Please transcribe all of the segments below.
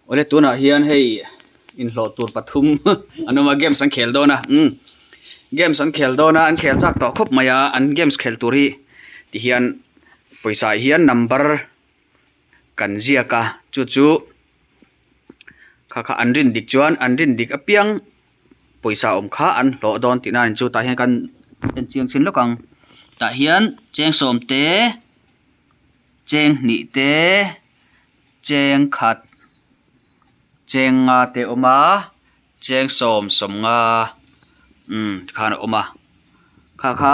Awle tunah hian hei inhlawh tur pathum an awm a games an khel dawn a umm games an khel dawn a an khel chak tawh khawp mai a an games khel tur hi ti hian pawisa ah hian number kan ziak a chu chu kha kha an rin dik chuan an rin dik apiang pawisa awm kha an hlawh dawn tihna a ni chu tah hian kan en chiang chhin lawk ang tah hian cheng sawm te cheng hnih te. Cheng khat cheng nga te a awm a cheng sawm sawm nga umm tikhan a awm a kha kha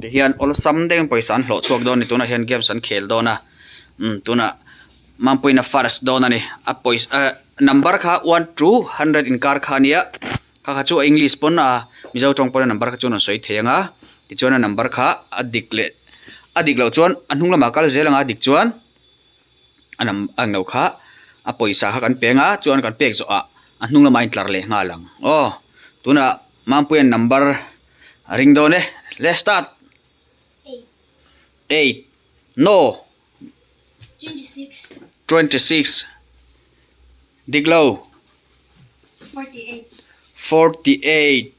tihian awlsam deuhin pawisa an hlawh chhuak dawn a ni tunah hian games an khel dawn a umm tunah Mampuiin a first dawn a ni a pawisa eh number kha one to hundred inkar kha a nia kha kha chu a english pawn a mizo tawng pawn a number kha chu an rawn sawi thei ang a tichuan a number kha a dik leh a dik loh chuan a hnung lamah kal zel ang a dik chuan. a nam a englo kha a pawisa kha kan peng a chuan kan pek zawh ah a hnung lamah a intlar leh nghal ang aw tunah Mampuia'n number a ring dawn e let's start eight no 26 dik lo 48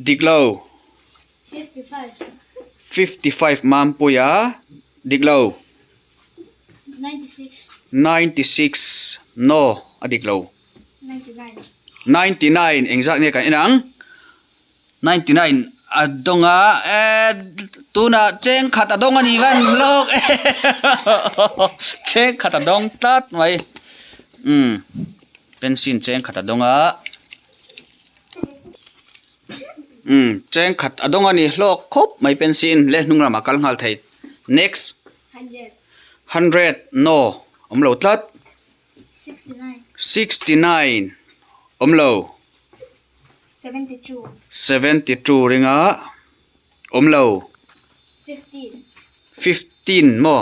Dik lo. 55 Mampuia dik lo. 96 No a dik lo. 99 engzat nge kan en ang? 99 a dawng a eh tunah cheng khat a dawng a ni van lawk cheng khat a dawng tlat mai umm pencil cheng khat a dawng a. Umm cheng khat a dawng a ni hlawk khawp mai pencil le hnung lamah kal nghal thei next hundred no awm lo tlat 69 awm lo 72 ringa awm lo 15 maw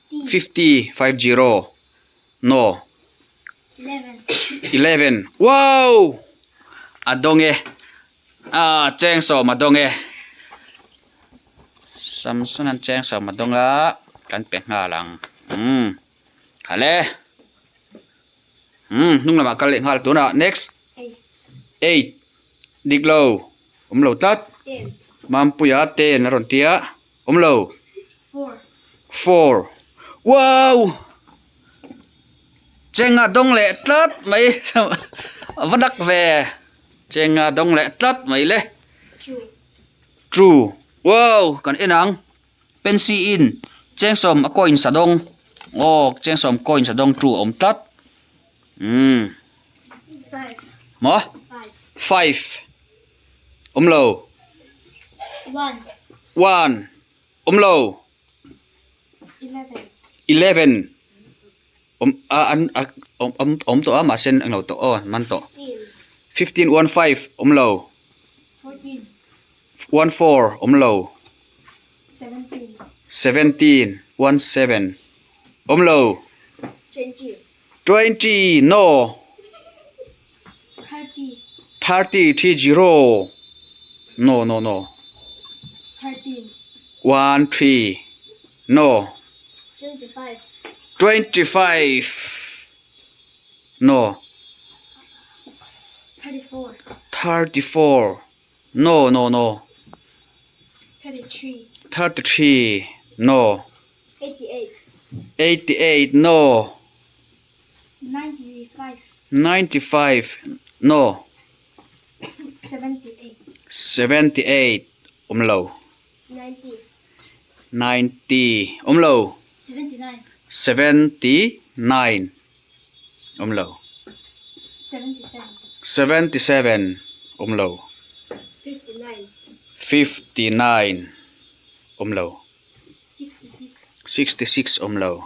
50 50 No. 11. Wow! A dawng e. Ah, cheng sawm a dawng e. Samson an cheng sawm a dawng a, kan pe nghal ang. Umm. Hale. Umm, hnung lamah kal leh nghal tunah. Next. 8. Dik lo. Awm lo tlat. Mampuia 10 a rawn tia. Awm lo. 4. Wow! Chenga dawng leh tlat mai. Va dak ve. Chenga dawng leh tlat mai le. True. Wow! Kan en ang. Pensi in cheng sawm a coins a dawng. Aw, cheng sawm coins a dawng true a awm tlat. Umm. Maw? 5. Awm lo. One. Awm lo. 11. Awm a an a awm awm awm tawh a mahse an englo tawh aw an man tawh. 15 1 5 awm lo. 1 4 awm lo. 17 1 7 awm lo. 20 no. 30 30 no no no. 1 3 no. 25 no. 34 no no no. 33 no. 88 no. 95 no. 78 awm lo. 90 awm lo. 79 awm lo. 77 awm lo. 59 awm lo. 66 awm lo.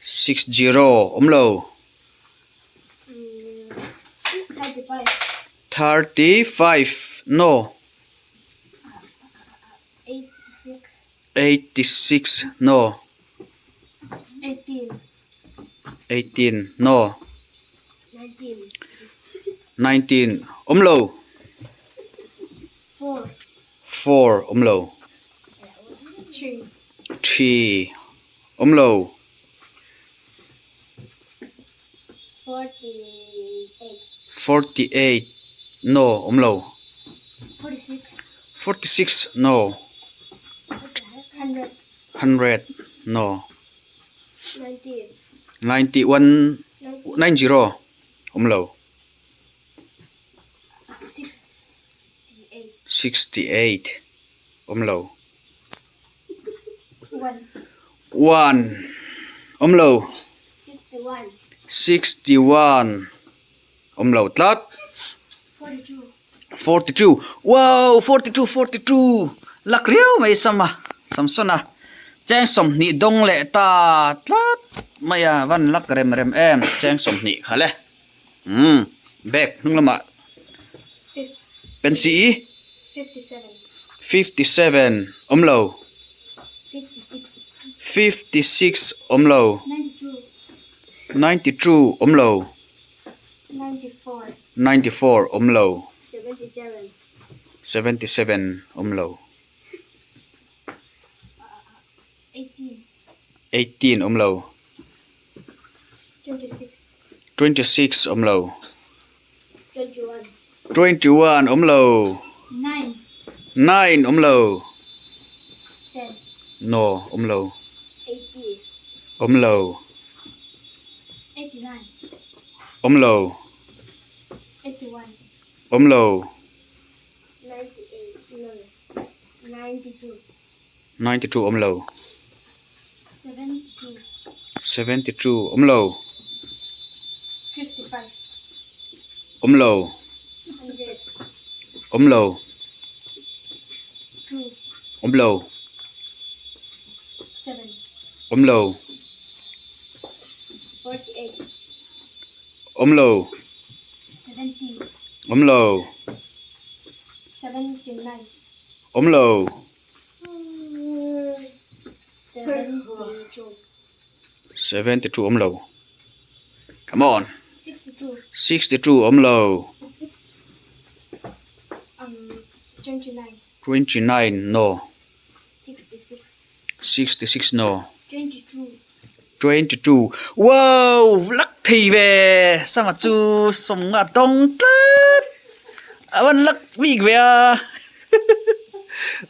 60 awm lo. 35 no. 86 no. 18 no. 19 awm lo. 4 awm lo. 3 awm lo. 48 No awm lo. 46 No. 100 No. 90 1 90 awm lo. 68 awm lo. 1 awm lo. 61 awm lo tlat. 42 wow 42 42 lak riau mai sama Samsona cheng 20 dawng leh ta tlat mai a van lak rem rem em cheng 20 kha le. Umm bag hnung lamah pencil i 57 awm lo 56 awm lo 92 awm lo 94 awm lo 77 awm lo 18 awm lo. 26 awm lo. 21 awm lo. 9 awm lo. No awm lo. Awm lo. Awm lo. Awm lo. 92 awm lo. 72 awm lo. Awm lo. Awm lo. Awm lo. Awm lo. Awm lo. Awm lo. Awm lo. 72 awm lo. Come on. 62 awm lo. 29 no. 66 no. 22 wow lak thei ve sama chu sawmnga tawng tlat a van lak bik ve a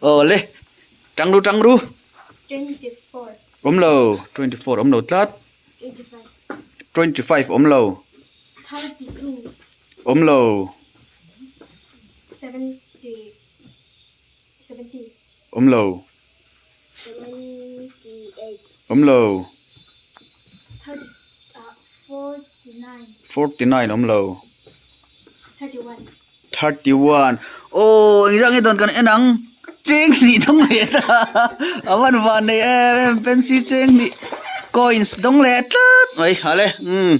aw le tang ru tang ru awm lo 24 awm lo tlat 25 awm lo awm lo awm lo. Awm lo. 49 awm lo. 31 Aw engzah nge dawn kan en ang cheng hnih dawng leh ta a van van nei em em pencil cheng hnih coins dawng leh tlat mai ha le umm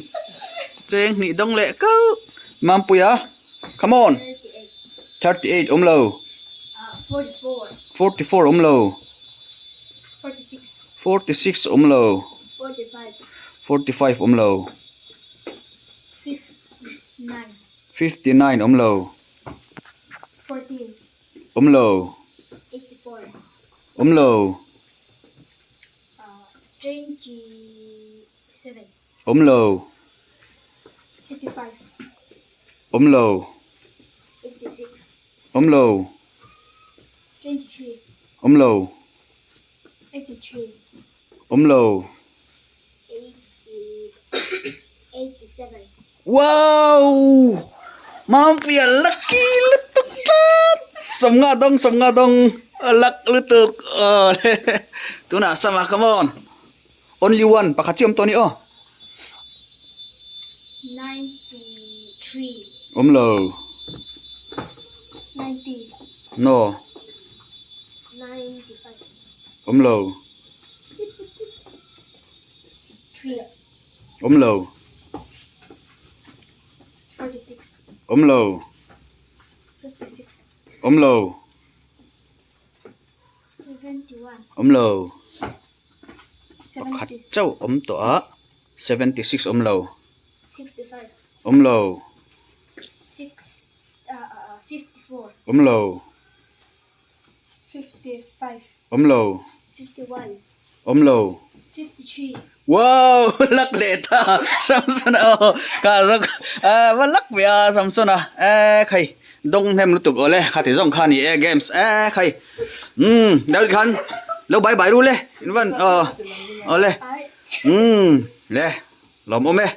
cheng hnih dawng leh keuh Mampuia come on 38 awm lo. 44 awm lo. 46 awm lo. 45 awm lo. 59 awm lo. Awm lo. Awm lo. Awm lo. Awm lo. Awm lo. Awm lo. Awm lo. Wow! Mampuia lucky lutuk tlat! Sawmnga dawng sawmnga dawng a luck lutuk aw tunah sama come on. Only one pakhat chiah awm tawh a ni aw. Awm lo. No. Awm lo. Awm lo. Awm lo. Awm lo. Awm lo. Pakhat chauh awm tawh a 76 awm lo awm lo awm lo awm lo awm lo. Wow lak leh ta Samson a aw ka zawk a va lak ve a Samson a e khai dawng hnem lutuk awle khati zawng kha ni e games e khai umm deuh khan lo bye bye ru le in van aw awle umm le lawm awm e.